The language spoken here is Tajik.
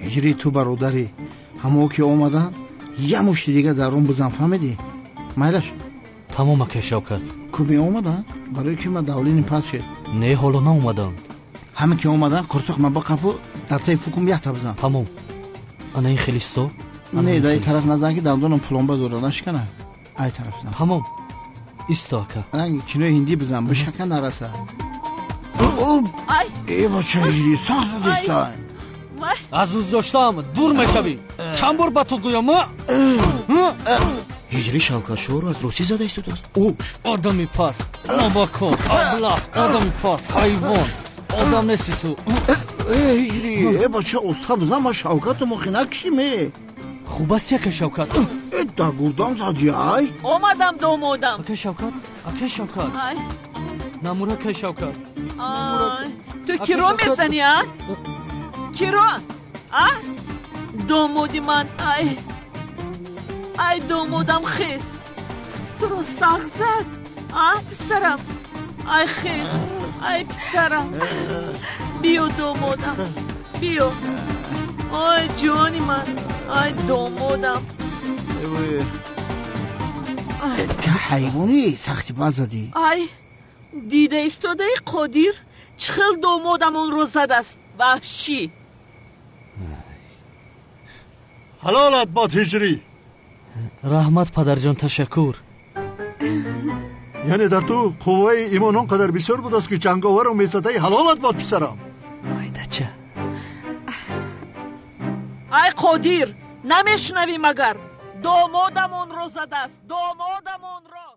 Ҳиҷрӣ, ту бародарӣ, ҳамо ки омадан я мушти дига дар он бизан, фаҳмидӣ? Майлаш. Тамом, акай Шавкат. Ку меомадан? Барои ки ма давлини пас шед. Не, ҳоло наомаданд. Ҳама ки омадан, қурсоқ ма бақафу дар таи фукум якта бизан. Тамом. Ана ин хелисто? Не, дар ин тараф назан, ки дандонам пломба дора, нашикана. Ай тараф бизан. Тамом. Исто, ака. Ранги кинои ҳиндӣ бизан, бишака нараса. Ай! Э, бача, ҳиҷрӣ, сахт задистай. Аз рӯз доштаам, дур мешавӣ. Чанд бор ба ту гӯям? Ҳиҷрӣ Шавкатшоҳро аз росӣ зада истодааст. Одами паст, нобакор, аблаҳ, одами паст, ҳайвон, одам нести ту. Э, ҳиҷрӣ, э, бача, оста бизан, ма Шавкату мохи накушим, э. Хуб аст, яка Шавкат. Э, да гурдам зади, ай. Омадам, домодам. Ака Шавкат, ака Шавкат. Ай. Намур, ака Шавкат. Ай, ту киро мезани, а? Киро? А? Домоди ман, ай. Ай, домодам хес. Туро сахт зад, а, писарам? Ай, хес, ай, писарам. Биё, домодам, биё. Ай, ҷони ман, ай, домодам. Ту ҳайвонӣ, сахти бад задӣ. Ай, дида истодаи, Қодир, чӣ хел домодамонро задааст, ваҳшӣ. Ҳалолат бод, Ҳиҷрӣ. Раҳмат, падарҷон, ташаккур. Яъне дар ту қувваи имон он қадар бисёр будааст, ки ҷанговару мезадаи. Ҳалолат бод, писарам. Майдача. Ай, Қодир, намешунавӣ магар? Домодамонро задааст, домодамонро.